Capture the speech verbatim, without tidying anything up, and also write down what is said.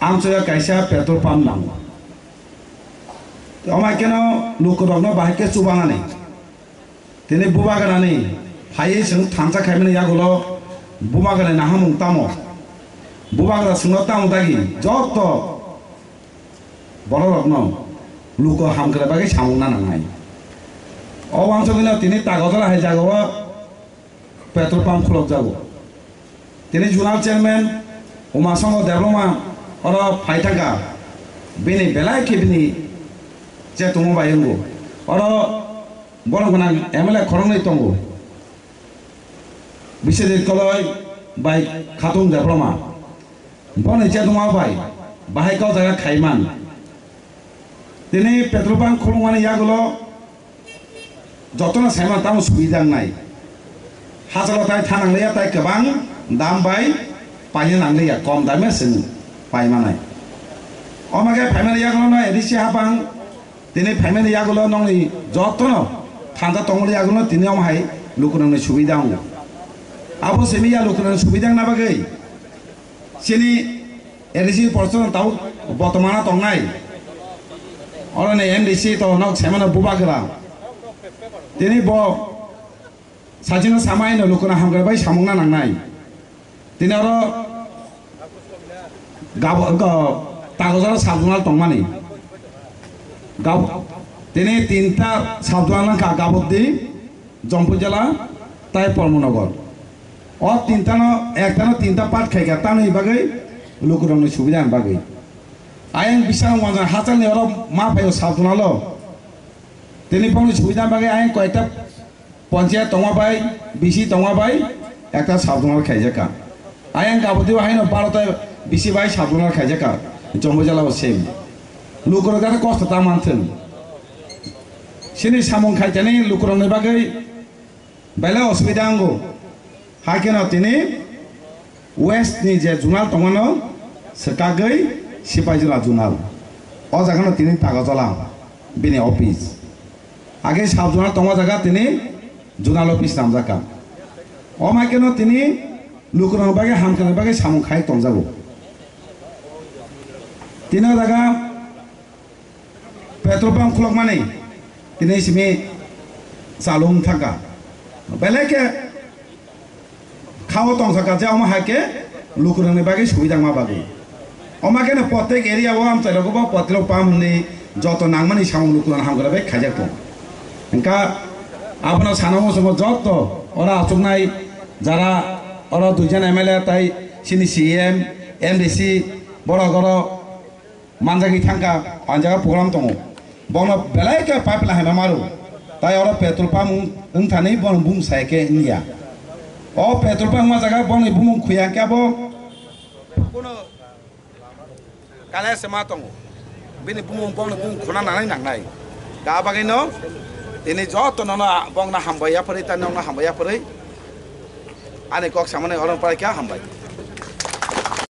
Amchoya kaisa petrol pump nango. Omo hai kheno lukurokno bahai khe chubanani. Tini bubagrani phaiwi chwng thansa khaimani yagulo bubagrani nahamung tamo? Bubagra chwngno tamo dagi joto borokrokno luku hamkrai bagwi samung na nangnai. O wansugwino tini Tagodora hai jagao petrol pump khulokjago. Tini zonal chairman Umasongho Debbarma oro phai thangkha, bini belai khe bini chetongma bai wngo. Oro borok gwnang M L A khoroknwi tongo, Biswajit Koloi bai Khatung Debbarma. Boni chetongma bai bahai kok jaga khaiman. Tini petrol pump khulukmani yagulo jotono saimano tamo subida wngnai. Hachalo tai tha nangliya, tai kwbang dam bai paina nangliya, kom dame chwng paimanai. Omo khe phaimani yagulono A D C hapang, tini phaimani yagulo nongni jotono thansa tongmani yagulono tini omo hai lukurokni subida wngo. Abo simi ya lukurokni subida wngna bagwi chini A D C porson tau botomana tongnai. Oroni M D C to nok semano bubagra. Tini bo sachino samai no lukuna hamkrai bai samungna nangnai. Tini oro gabo, go, Tagodora sub zonal tongmani. Gab-, tini tinta sub zonal wngkha Gaboddi, Jompuijala, tai Polmonogo. O tintano, ektano tinta part khaikha, tamni bagwi lukurokni subidani bagwi. Ayang bisang wanjang hachalni oro ma phaio sub zonalo. Tini bongni subidani bagwi ayang koyekta panchayat tongma bai, B C tongma bai, ekta sub zonal khaijakha. Ayang Gaboddi haino barota B C bai sub zonal khaijakha. Jompuijala o same. Lukurok jate kosto ta manthung. Chini samung khaitani lukurokni bagwi belai osubida wngo. Hai kheno tini West ni je zonal tongmano swkagwi Sipaijala zonal. O jagano tini Tagodora bini office. Age sub zonal tongma jaga tini zonal office namjakha. O mai kheno tini lukurokni bagwi hamkrai bagwi samung khai tongjago. Tini o jaga petrol pump khulokmani tini simi chalung thangkha. Belai khe khao tongsa kha je omo hai khe lukurokni bagwi subida wngma bagwi. Omo khe no protek area o amchai rogo bo petrol pump ni joto nangmani samung lukurok hamkrai bai khaijak tongo. Hwnkha abono sana muchungo joto oro achuknai jara oro duijon M L A tai chini C M, M D C borok oro manjagwi thangkha, o jaga program tongo. Bono belai khe pipeline hai ma maro. Tai oro petrol pump wng, wng thani bono bumung sai khe wngya. O petrol pump wngma jaga boni bumung khuya khe abo kuno kale se ma tongo. Bini bumung bono bumung khuna nanai nangnai. Da bagwi no tini joto no no bongno hambai ya phari, tani no hambai ya phari. Ani kok samani oro parai kha hambai.